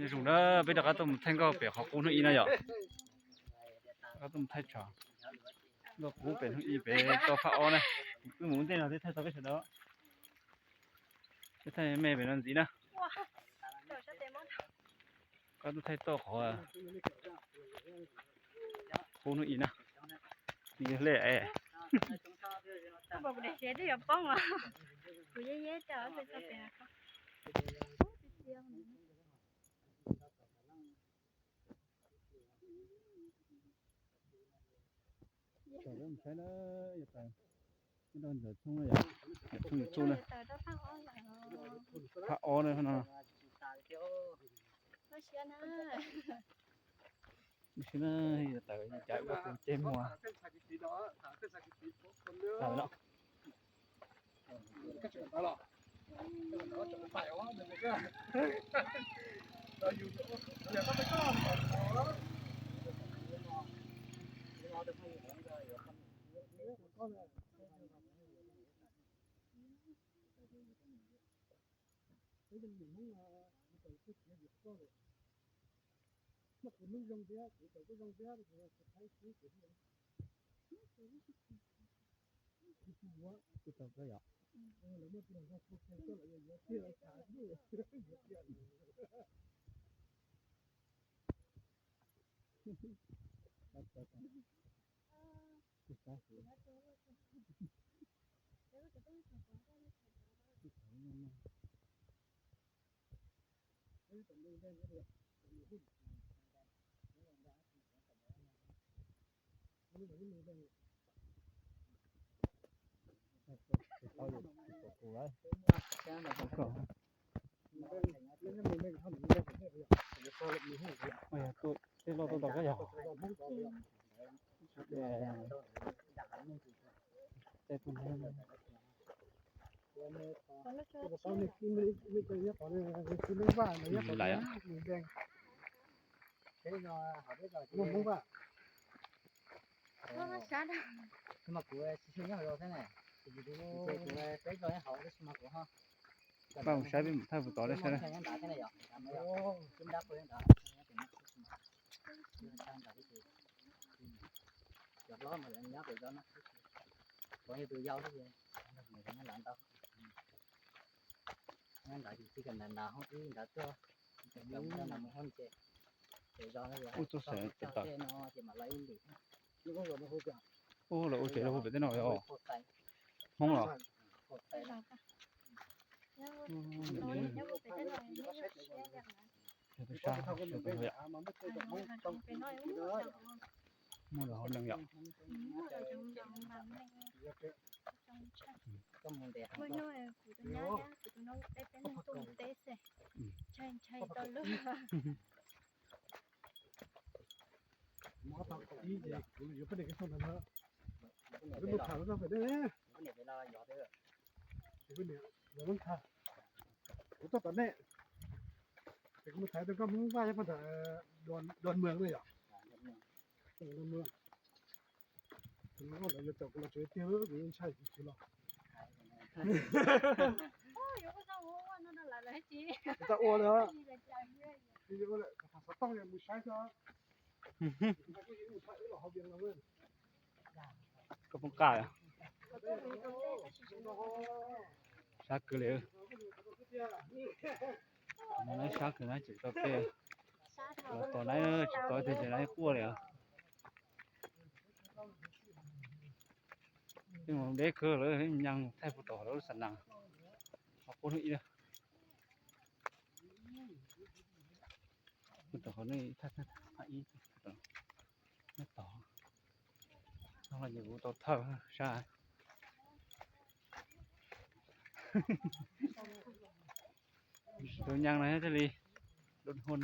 Nyob zoo na, peb rov qab tuaj mus thaij nkauj pem qhov qub hnub ib na yom. Rov qab tuaj mus thaij tso, nkauj qub pem hnub ib pem tau phab ob na. Wb mus ua ntej no thiab thaij tau peb sawv daws. Peb thaij me pem no ntxiv na. Rov qab tuaj thaij tau qhov qub hnub ib na. Yog le es Tsom peb mus saib na, yog tas, ntawm tshoob na yom, ntawm tshoob YouTube na. Phab ob na no. Lub sij hawm no yog tas cas ua tus ceg muag tawm no. Tus tau koj yom. Tej loj tuaj tau koj yog. Lawm. Pab mus saib peb mus thaj puas tod saib. Ub, txoj sav tes taw. Ub, lawv ua tsev rau pem tej no os. Hmoob los? Muaj lawv hauv neeg yom. Kuv tuaj tom nej, kuv mus thaiv tau koj Hmoob Vaj nyob pem ntawm Đoàn Mường na yom. Tus no lawv yuav caum kuv los tsev tiag, kuv yeej ntshai kuv tsis los. Tsis tau ua li, xov tooj mus saib xwb. Koj poob qaj. Sab kawg li. Sab kawg na, tseem tau tej, los tom na, tsis tau tej ces na quaj li os. Tej mus deb kawg lawm, nyav thaij puas tom lawv lub xab nas. Qhov qub hnub ib na. Puas tom qhov ib, thaij ib tom. No los kuv tau thawj sab. Tus nyav no thiaj li đốt hôn.